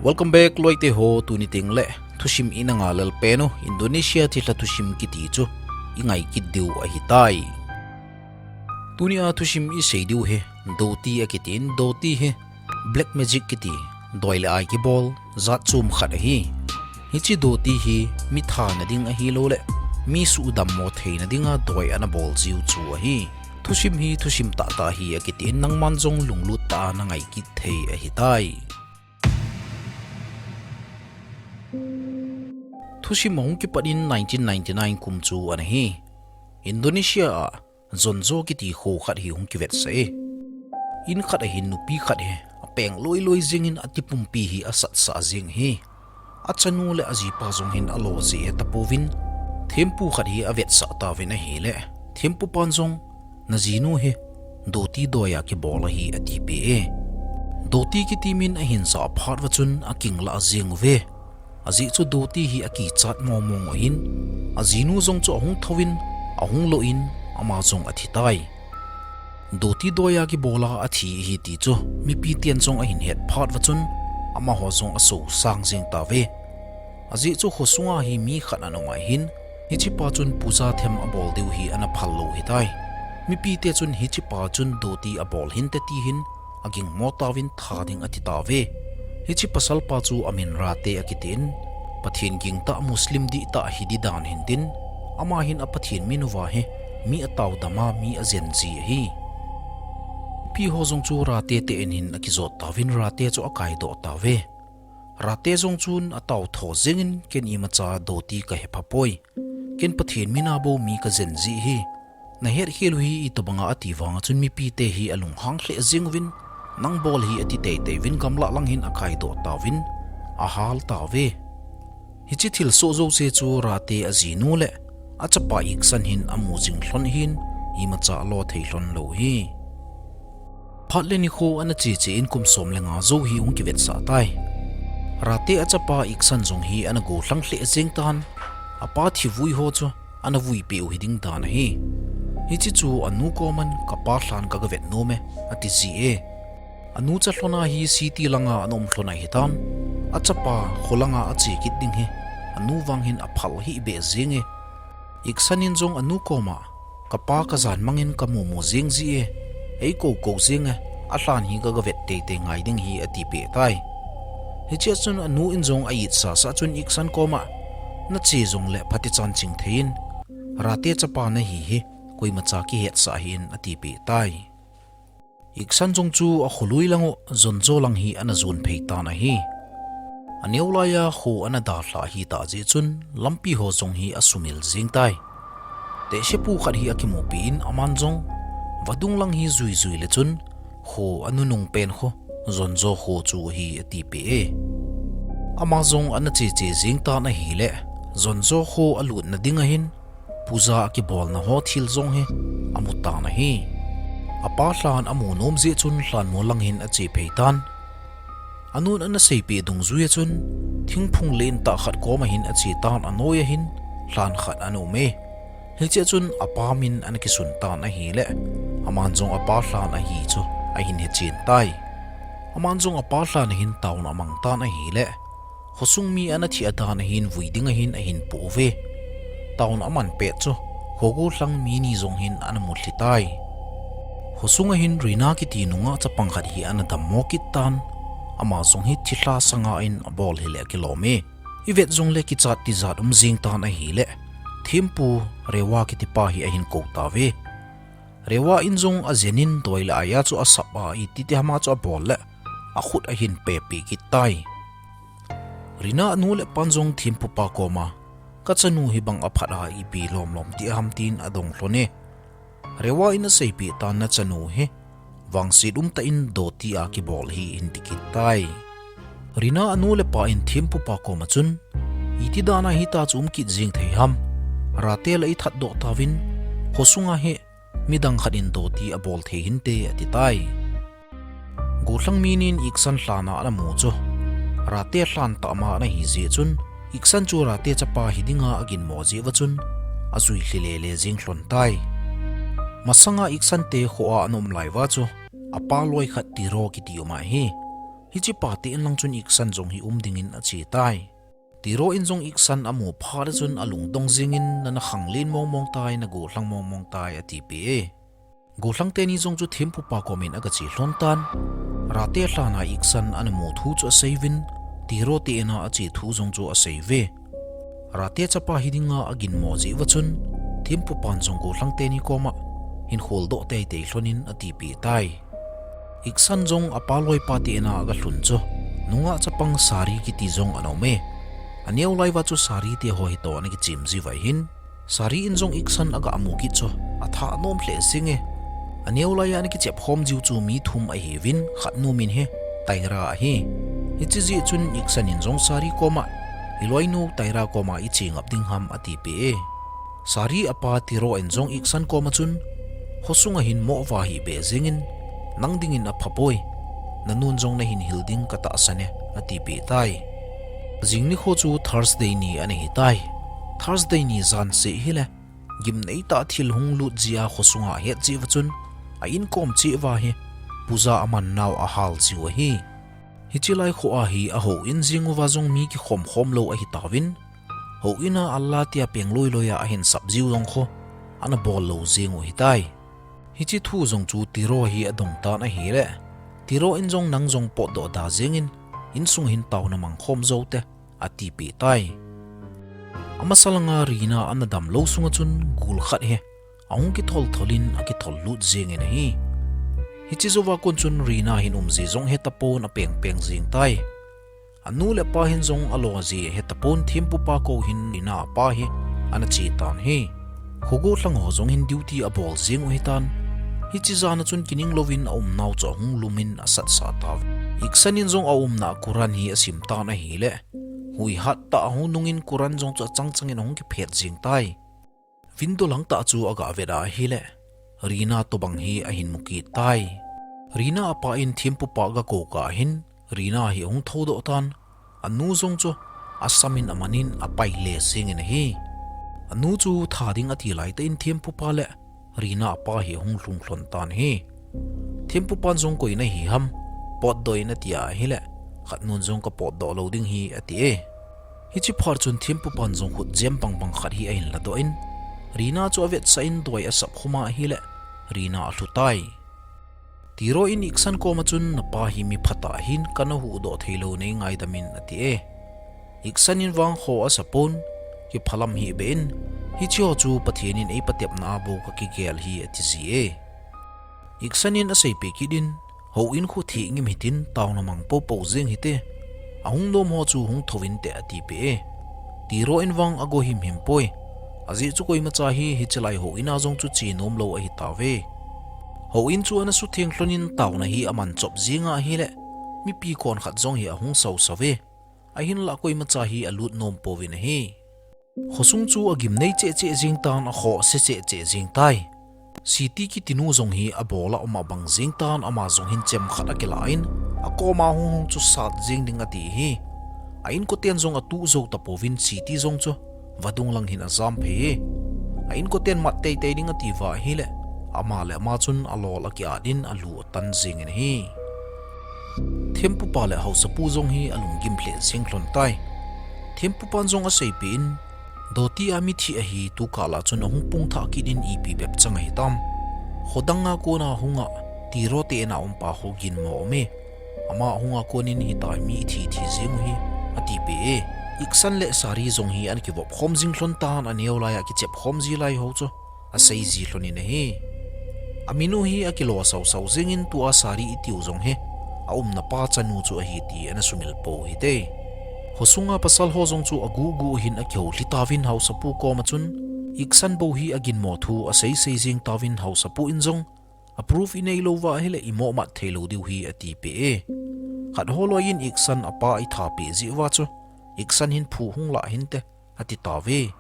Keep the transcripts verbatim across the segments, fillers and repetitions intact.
Welcome back, loite ho. Tuni teng le thusim ina ngai lel pen u Indonesia thilha thusim kiti chu i ngai kit diu ahitai. Tuni a thusim i sei diu hi doti akitin, doti hi black magic kiti, doi le ai kibol jat chom khat ahi. Hiche doti hi mi thana ding ahilou le mi sudammo theina dinga doi ana bol jiu chu ahi. Thusim hi thusim tahtah ahi akitin, nangman jong lunglut tah a na ngai kit thei ahitai. Thusim ahung kipat in nineteen ninety-nine kum chu ana hi. Indonesia a Jonjo kiti kho khat hi hung kivetsah e. In khat ahin nupi khat hi apeng loi loi jengin atipumpi hi asatsah jeng hi. Achanu le ajipa jong hin alo jeh e tapouvin, thempu khat hi avetsah tauvin ahile, thempu pan jong, najinu hi doti doi a kibol ahi, atipeh e. Doti kiti min ahin jah phat uva chun akinglah jeng uve. Ajeh chu doti hi akichat mong mong u ahin, ajinu jong chu ahung thouvin, ahung loh in, ama jong athi tai. Doti doi a kibol a athi ahi ti chu mipi ten jong ahin het phat uva chun, amaho jong asosang jeng tauve. Ajeh chu khosunga hi mi khat ana um ahin, hichepa chun puja them abol diu hi ana phal lou ahitai. Mipite chun hichepa chun doti abol hinte ti hin agingmo tauvin tha ding ati tauve. Hiche pasalpa chu amin Rate akitin, Pathen gingtah Muslim dihtah hi di dan hintin, ama hin a Pathen min uva hi mi atao dam a mi ajen ji ahi. Mipi ho jong chu Rate te in hin akijot tauvin Rate chu akaidoh tauve. Rate jong chun atao tho jengin, ken imacha doti kahepha poi. Ken Pathen min a bou mi kajen ji ahi. Nahet khel u hi itobanga ati vanga chun mipite hi alunghang lheh jeng uvin, nang bol hi ati teitei uvin gamlah lang hin akaidoh tauvin, ahal tauve. Hiche thilsoh jouse chu Rate ajinu le achapa Iksan hin amu jing lhon ahin, imacha alo thei lhon lou ahi. Phat le nikho ana cheche in kum som le nga jou hi hung kivetsah tai. Rate achapa Iksan jong hi ana gollhang lheh jeng tan, apa thivui ho chu ana vuipeh u hiding dan ahi. Hiche chu anu koman, kapa lhan kagavet nom e, ati ji e. Anu cha lhona hi city langa ana um lhon ahitan, achapa kho langa ache kit ding hi anu vang hin aphal hihbeh jeng e. Iksan in jong anu koma, kapa kajan mangin kamu mu jeng ji e, eikou kou jeng e, alhan hi kagavet teitei ngai ding ahi, atipeh tai. Hichea chun anu in jong a-itsah sah chun Iksan koma, nache jongle phatechan ching thei in, Rate chapa nahi hi koimacha kihetsah hih in, atipeh tai. Iksan jong chu akholui lang u Jonjo lang hi ana jon phei tan ahi. Aneo laiya kho ana dalhah ahitah jeh chun lampi ho jong hi asumil jeng tai. Tehsepu khat hi akimupi in aman jong vadung lang hi jui jui le chun kho anunung pen kho Jonjo kho chu ahi atipeh e. Ama jong ana cheche jeng tan ahile Jonjo kho alutna ding ahin puja akibolna ho thil jong hi amu tan ahi. Apa lhan amu nom jeh chun lhanmol lang hin ache phei tan. Anun ana seipeh dungjui a chun thingphung lentah khat koma hin ache tan, anoi ahin lhan khat ana um e. Hichea chun apa min ana kisun tan ahile aman jong apa lhan ahi chu ahin hechen tai. Aman jong apa lhan ahin taona amang tan ahile khosung mi ana thi adan ahin vui ding ahin ahin poh uve. Taona aman pet chu kho gollhang mi ni jong hin ana mu lhi tai. Khosung ahin Rina kiti nungah chapang khat hi ana dammo kit tan, ama jong hi thilha sanga in abol hile akilom e. Ivet jongle kichat tijat um jeng tan ahile thempu Rewa kitipa hi ahin kou tauve. Rewa in jong ajen in doi le aia chu asap a, iti ti hama chu abol le akhut ahin pepeh kit tai. Rina anu le apan jong thempupa koma, kachanu hi bang aphat a ipi lom lom ti ham tin adong lhon e. Rewa in aseipeh tan, nachanu hi vangset umtah in doti a kibol ahi, ahin ti kit tai. Rina anu le apa in thempupa koma chun, iti dan a hita chu um kit jeng thei ham? Rate la ithat doh tauvin, khosunga hi midang khat in doti abol thei hinte, ati tai. Gollhang mi nin Iksan lhan a ana mu chu Rate lhan tah ma ana hi jeh chun, Iksan chu Rate chapa hi dinga aginmo jeh uva chun ajui lhi lele jeng lhon tai. Masanga Iksan te kho a ana um lai uva chu apa loi khat Tiro kiti um ahi. Hiche pa te in lang chun Iksan jong hi um dingin ache tai. Tiro in jong Iksan amu phat chun alungdong jingin, "Nana khanglen mong mong tai, nagollhang mong mong tai," atipeh e. Gollhang teni jong chu thempupa komin agache lhon tan. Rate lhana Iksan ana mu thu chu aseiuvin, Tiro te ina ache thu jong chu aseiuve. Rate chapa hidinga aginmo jeh uva chun, thempupan jong gollhang teni koma hin kholdoh teitei lhonin atipeh tai. Iksan jong apa loipa te ina agalhun chu, nungah chapang Sari kiti jong ana um e. Aneo lai uva chu Sari te ho hitoh ana kichem jiuva hin, Sari in jong Iksan agamu kit chu, atha nom lheh jenge. Aneo laiya ana kichep khom jiu chu mi thum ahiuvin, khatnu min hi Taira ahi. Hiche jeh chun Iksan in jong Sari koma, "Iloinu Taira koma iche ngap ding ham?" atipeh e. Sari apa Tiro in jong Iksan koma chun, "Khosunga hin moh vahi beh jingin, nang dingin aphapoi. Nanun jong nahin hil ding katahsan e," atipeh tai. Jing nikho chu Thursday ni ana hitai. Thursday ni jan seh hile, gimnei tah thil hung lut jia khosunga ahet jeh uva chun, a inkom cheh uva hi puja aman nau ahal jiu ahi. Hiche lai khoa hi ahouin jing uva jong mi kikhom khom lou ahitauvin, houin a Allah tia peng loi loiya ahin sap jiu jong khu ana bol lou jing u hitai. Hiche thu jong chu Tiro hi adong tan ahile, Tiro in jong, "Nang jong potdoh da jingin, insung hin taona mang khom joute," atipeh tai. Amasa langa Rina ana damlou sunga chun gul khat hi ahung kithol tholin akithol lut jingin ahi. Hiche jouva kon chun Rina hin umji jong hetapon apeng peng jing tai. Anu le apa hin jong alo ji hetapon thempupa kou hin Rina apa hi ana che tan ahi. Khogo lhang ho jong hin duty abol jing u hitan. Hiche jana chun kining louvin aumnau chu ahung lumin asatsah tauve. Iksan in jong aumna Quran hi asim tan ahile, hui hat tah ahung nungin Quran jong chu achang changin ahung kiphet jing tai. Window lang tah chu agavet a ahile, Rina tobang hi ahin mu kit tai. Rina apa in thempupa agakou kah hin, Rina hi ahung thoudoh tan, anu jong chu asamin amanin apai le jingin ahi. Anu chu tha ding ati laitah in thempupa le Rina apa hi ahung lhung lhon tan ahi. Thempupan jong, "Koi nahi ham, potdoh in," ati a ahile, khatnun jong, "Kapotdoh lou ding ahi," ati e. Hiche phat chun thempupan jong khutjem bang bang khat hi ahin ladoh in, Rina chu avetsah in doi asap khum a ahile, Rina alhu tai. Tiro in Iksan koma chun, "Napa hi mi phatah ahin, kana huhdoh theilou, nei ngaidamin," ati e. Iksan in vang kho asapon, kiphalam hih beh in, "Hiche ho chu Pathen in eipatepna a bou kakigel ahi," atiji e. Iksan in aseipeh kit in, "Houin khu thengim hitin, taona mang poupou jing hite. Ahung nom ho chu hung thouvinte," atipeh e. Tiro in vang ago himhim poi. Ajeh chu koimacha hi hiche lai houin a jong chu che nomlou ahitauve. Houin chu ana sutheng lhonin taona hi aman chop jing a ahile, mipi kon khat jong hi ahung sausauve. Ahinlah koimacha hi alut nom pouvin ahi. Khosung chu agimnei cheh cheh jing tan, akhoh se cheh cheh jing tai. Siti kitinu jong hi abola um abang jing tan, ama jong hin chem khat akilah in, akoma hung hung chu sat jing ding ati ahi. A inkoten jong atuh jou tapouvin, Siti jong chu vadung lang hin ajam phei e. A inkoten mat teitei ding atiuva ahile, ama le ama chun alol akiat in alu atan jingin ahi. Thempupa le haosapu jong hi alunggim lheh jeng lhon tai. Thempupan jong aseipeh in, Doti a mithi ahi, tukah lah chun ahung pung thah kit in ipi bep chang ahitam. Khodang a kona hunga, Tiro te ina umpa khu ginmo aume. Ama hunga konin hitia mi ithi thi jeng u hi, atipeh e. Iksan le Sari jong hi ana kivop khom jing lhon tan, aneo laiya kichep khom ji lai ho chu asei ji lhonin ahi. Aminu hi akilo sausau jengin, tua Sari itiu jong hi aumna pa chanu chu ahi ti ana sumil pou hite. Khosunga pasal ho jong chu aguh guh hin akihoulim tauvin haosapu koma chun, Iksan bou hi aginmo thu asei sei jeng tauvin haosapu in jong, approve inei louva ahile imoh mat theilou diu ahi atipeh e. Khat holoi in Iksan apa ithapeh jeh uva chu, Iksan hin phu hung lah hinte, ati tauve.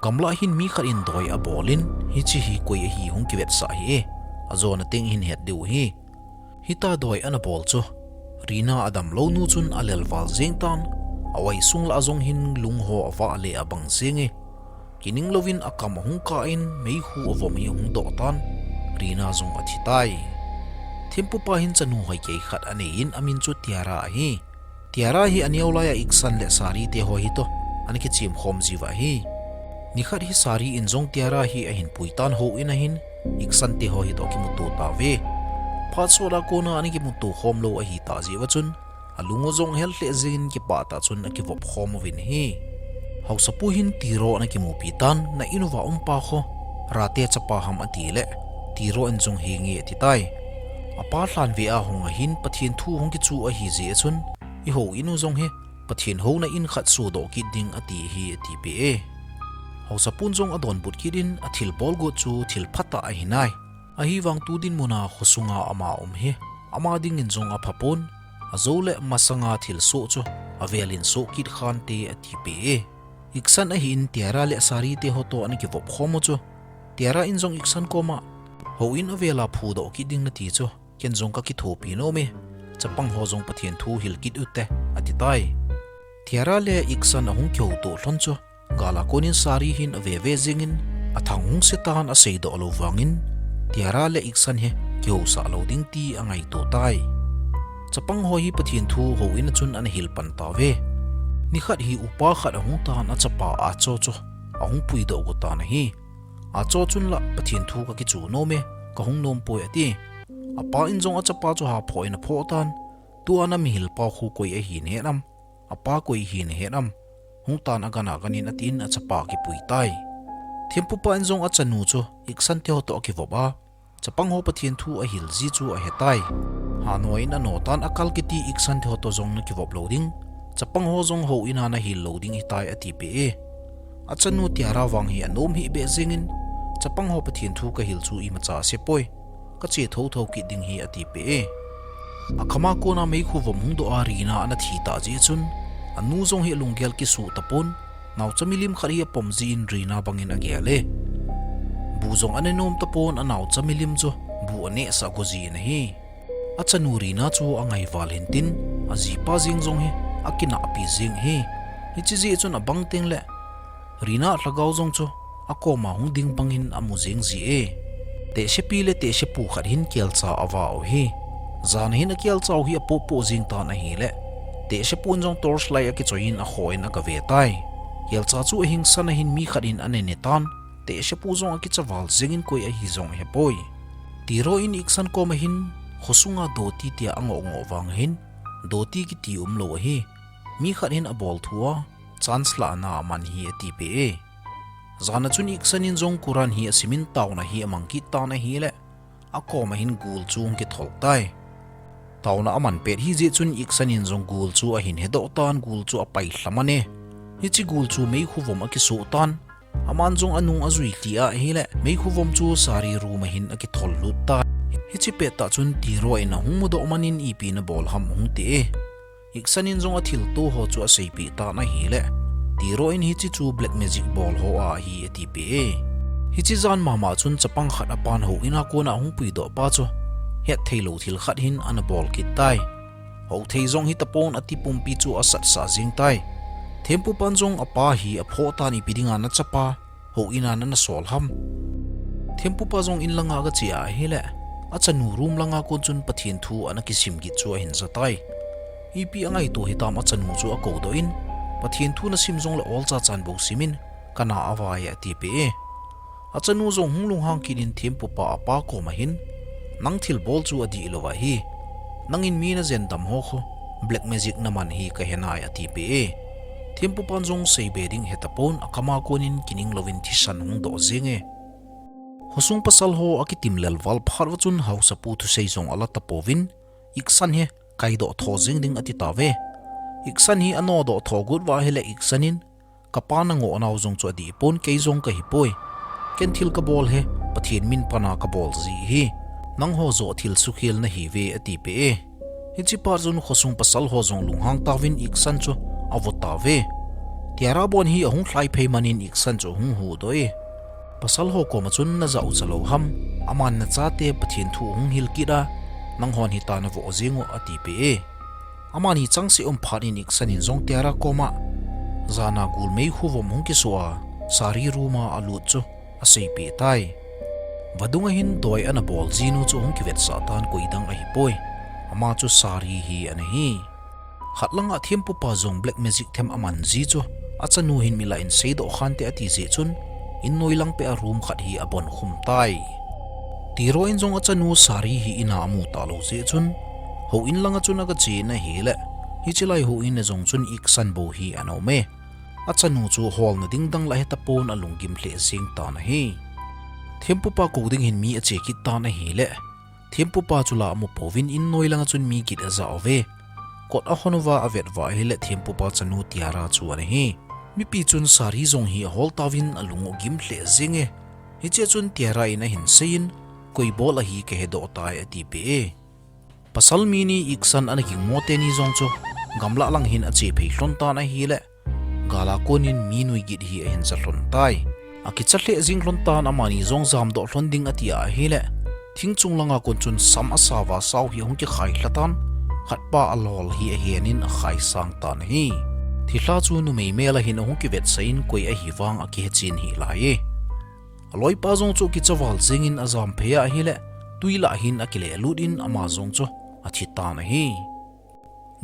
Gamlah hin mi khat in doi abolin, hiche hi koi ahi hung kivetsah hih e, ajona teng hin het diu ahi. Hitia doi ana bol chu, Rina adamlou nu chun alelval jeng tan, a-oi sung lah a jong hin lung ho avah le abang jeng e. Kining louvin akam ahung kah in, meikhu avom hi ahung doh tan, Rina jong athi tai. Thempupa hin chanu hoikei khat anei in amin chu Tiara ahi. Tiara hi aneo laiya Iksan le Sari te ho hi toh ana kichim khom jiuva ahi. Nikhat hi Sari in jong Tiara hi ahin pui tan, houin a hin Iksan te ho hi toh akimuto tauve. Phat sot a kona ana kimuto khom lou ahi ta jiuva chun, alung u jong hel lheh jingin kipah tah chun akivop khom uvin ahi. Haosapu hin Tiro ana kimupi tan, na in uva um pa kho Ra te chapa ham ati le, Tiro in jong henge ati tai. Apa lhan ve a hung a hin Pathen thu hung kichu ahi jeh a chun, i houin u jong hi Pathen houna in khat sodoh kit ding ati hi ati peh e. Haosapun jong adonbut kit in athilbol got chu thil phatah ahi nai. Ahivang tu dinmun a khosunga ama um hi ama dingin jong apha pon, ajou le masanga thilsoh chu avel in soh kit khante ati peh e. Iksan ahin Tiara le Sari te ho toh ana kivop khom u chu, Tiara in jong Iksan koma, houin avel a phudoh kit ding nati chu ken jong kakithopi nom e, chapang ho jong Pathen thu hil kit ute, ati tai. Tiara le Iksan ahung kihoutoh lhon chu, gal a konin Sari hin ave ve jingin, athang hung se tan aseidoh lou vangin, Tiara le Iksan hi kihousah lou ding ti angaito tai. Chapang ho hi Pathen thu houin a chun ana hil pan tauve. Nikhat hi upa khat ahung tan achapa Acho chu ahung puidoh got tan ahi. Acho chun la Pathen thu kakichu nom e, kahung nom poi ati. Apa in jong achapa chu haphoh in aphoh tan, tua na mihil pa khu koi ahi nahet am, apa koi hi nahet am, hung tan agan agan in atin achapa akipui tai. Thempupa in jong achanu chu Iksan te ho toh akivop a, chapang ho Pathen thu ahil ji chu ahe tai. Hanoi in ano tan akal kiti Iksan te ho toh jong ana kivop lou ding, chapang ho jong houin a nahil lou ding hitai ati peh e. Achanu Tiara vang hi anom hih beh jingin, chapang ho Pathen thu kahil chu imacha ase poi, kache thotho kit ding hi ati peh e. Akhama kona meikhu vom hung doh a Rina ana thi ta jeh chun, anu jong hi alunggel kisuh tapon, naocha milim khat hi apom jin Rina bangin agel e. Bu jong ane nom tapon anaocha milim chu bu anehsah go jin ahi. Achanu Rina chu angaival hintin, ajipa jeng jong hi akinahpi jeng ahi. Hiche jeh chun abang teng le Rina lhagao jong chu akoma hung ding bangin amu jeng ji e. Tehsepi le tehsepu khat hin kelcha avah u hi. Jan a hin akelcha u hi apohpoh jeng tan ahile, tehsepun jong torch light akichoi in akhoh in agave tai. Kelcha chu ahingsan a hin mi khat in anene tan, tehsepu jong akicha val jengin koi ahi jong ahepoi. Tiro in Iksan koma hin, khosunga doti tia angoh ngoh vang hin, doti kiti umlou ahi. Mi khat hin abol thu a, chance lahna aman hi ati peh e. Jan a chun Iksan in jong Quran hi asimin taona hi amang kit tan ahile, akoma hin gul chu hung kithol tai. Taona aman pet hijeh chun Iksan in jong gul chu ahin hedoh tan, gul chu apai lhaman e. Hiche gul chu meikhu vom akisoh tan, aman jong anung ajui lih a ahile, meikhu vom chu Sari room a hin akithol lut tai. Hiche pettah chun Tiro in ahung mudoh manin ipi nabol ham ahung ti e. Iksan in jong athilto ho chu aseipeh tan ahile, Tiro in hiche chu black magic bol ho ahi ati peh e. Hiche jan mama chun chapang khat apan houin a kona ahung puidoh pa chu, hetthei lou thil khat hin ana bol kit tai. Houthei jong hitapon ati pumpi chu asatsah jeng tai. Thempupan jong apa hi aphoh tan, ipi dinga nachapa houin a nana sol ham. Thempupa jong in langa agache a ahile, achanu room langa kon chun Pathen thu ana kisim kit chu ahin ja tai. Ipi angaito hitam achanu chu akoudoh in, Pathen thu nasim jongle olcha chan bou simin, kana avai e ati peh e. Achanu jong hung lunghang kit in Thempupa apa koma hin, nang thilbol chu adih lou ahi. Nangin mi najendam ho khu, black magic naman hi kahe nai ati peh e. Thempupan jong seibe ding hetapon, akhama konin kining louvin thisan hung doh jeng e. Khosung pasal ho akitim lel val phat uva chun haosapu thusei jong ala tapouvin, Iksan hi kaidoh tho jeng ding ati tauve. Iksan hi anodoh tho got uva ahile Iksan in, kapa nangoh nau jong chu adih pon, kei jong kahipoi. Ken thil kabol hi Pathen min pana kabol ji ahi. Nangho joh thil sukhel nahiuve ati peh e. Hiche phat chun khosung pasal ho jong lunghang tauvin Iksan chu avo tauve. Tiara bon hi ahung lhai phei manin Iksan chu ahung huhdoh e. Pasal ho koma chun najah u chalou ham, aman nachate Pathen thu ahung hil kit a, nanghon hitia navoh jeng u ati peh e. Amani changseh um phat in Iksan in jong Tiara koma, jan a gul meikhu vom hung kisoh a, Sari room a alut chu aseipeh tai. Vadung a hin doi ana bol jinu chu hung kivetsah tan, koidang ahipoi. Ama chu Sari hi ana hi. Khat langa thempupa jong black magic them aman ji chu achanu hin milah in seidoh khante ati jeh chun, in noi lang peh a room khat hi abon khum tai. Tiro in jong achanu Sari hi in a amu talou jeh chun, houin langa chun aga che in ahile, hiche lai houin a jong chun Iksan bou hi ana um e. Achanu chu holna ding dang la hetapon alunggim lheh jeng tan ahi. Thempupa kou ding hin mi ache kit tan ahile, thempupa chu la amu pouvin in noi langa chun mi git aja uve. Kot ahon uva avet uva ahile thempupa chanu Tiara chu ana hi. Mipi chun Sari jong hi ahol tauvin alung u gim lheh jeng e. Hichea chun Tiara in ahin seiyin, koi bol ahi kahedoh tai atipeh e. Pasal mi ni Iksan ana gingmo teni jong chu gamlah lang hin ache phei lhon tan ahile, gal a konin mi nui git hi ahin ja lhon tai. Akicha lheh jeng lhon tan, amani jong jamdoh lhon ding ati a ahile, thingchung langa kon chun sam asauva sau hi ahung kikhai lha tan, khatpa alol hi ahenin akhai sang tan ahi. Thilha chu numei mel a hin ahung kivetsah in koi ahi vang akihechen hih lai e. Aloipa jong chu kicha val jengin ajam phei a ahile, twi lah hin akilehlut in ama jong chu athi tan ahi.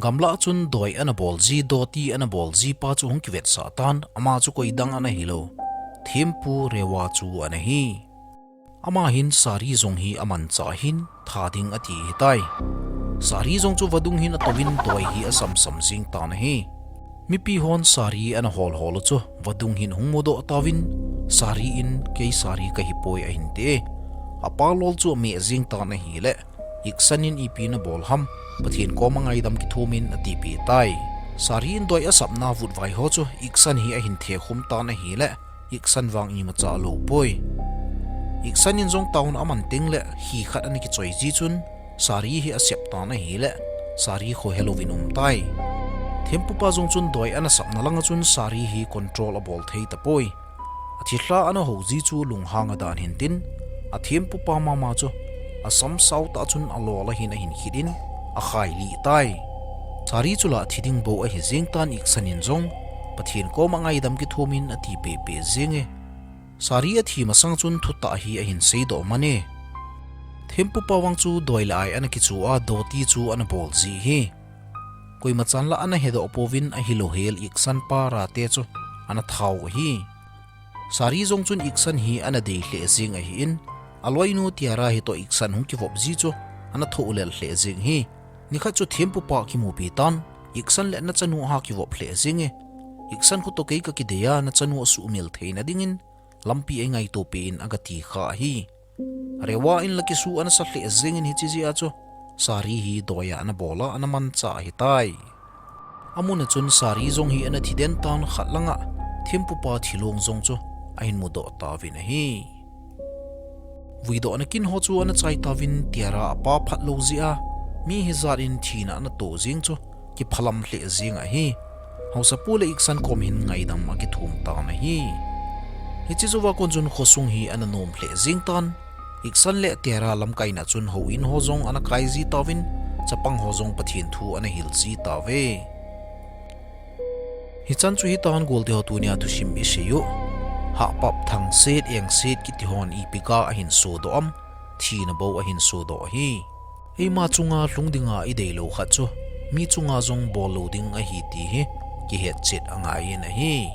Gamlah chun doi ana bol ji, doti ana bol ji pa chu hung kivetsah tan, ama chu koidang ana hilou, thempu Rewa chu ana hi. Ama hin Sari jong hi amanchah hin tha ding ati hitai. Sari jong chu vadung hin atouvin doi hi asamsam jeng tan ahi. Mipi hon Sari ana hol hol u chu vadung hin hung mudoh tauvin, Sari in, kei Sari kahipoi ahin ti e. Apa lol chu ameh jeng tan ahile, Iksan in ipi nabol ham, Pathen koma ngaidam kithumin atipeh tai. Sari in doi asapna vutvai ho chu Iksan hi ahin thekhum tan ahile, Iksan vang imacha aloupoi. Iksan in jong taona aman tengle hi khat ana kichoi ji chun, Sari hi asep tan ahile, Sari khohelouvin umtai. Thempupa jong chun doi ana sapna langa chun Sari hi control abol thei tapoi. Athilha ana hou ji chu lunghang adan hintin, athempupa mama chu asam sao tah chun alol a hin ahin khit in, akhai lih tai. Sari chu la thi ding bou ahi jeng tan, Iksan in jong Pathen koma ngaidam kithumin atipeh peh jeng e. Sari athi masang chun thutah hi ahin seidoh man e. Thempupa vang chu doi le ai ana kichu a, doti chu ana bol ji hi. Koimachan la ana hedoh pouvin, ahilouhel Iksan pa rate chu ana thau ahi. Sari jong chun Iksan hi ana dei lheh jeng ahin, aloinu Tiara hitoh Iksan hung kivop ji chu ana thohlel lheh jeng hi. Nikhat chu thempupa akimupi tan, Iksan le nachanu ha kivop lheh jeng e. Iksan khu toh kei kakidei a, nachanu asuhmil theina dingin lampi eingaito peh in agati kha ahi. Rewa in la kisu ana sa lheh jengin hiche jeh a chu Sari hi doi a ana bol a ana manchah ahitai. Amuna chun Sari jong hi ana thi den tan, khat langa thempupa thilong jong chu ahin mudoh tauvin ahi. Vuidohna kin ho chu ana chai tauvin, Tiara apa phatlou jeh a mi hijat in thina ana toh jeng chu kiphalam lheh jeng ahi. Haosapu le Iksan kom hin ngaidam akithum tan ahi. Hiche jouva kon chun khosung hi ana nom lheh jeng tan. Iksan le Tiara lamkaina chun houin ho jong ana kai ji tauvin, chapang ho jong Pathen thu ana hil ji tauve. Hichan chu hitan, golte ho, tunia thusim isei u. Hahpap, thangset, engset kiti hon ipi ga ahin sodoh am? Thina bou ahin sodoh ahi. Eima chunga lhung dinga ideilou khat chu mi chunga jong bollou ding ahi ti hi kihetchet angaiyin ahi.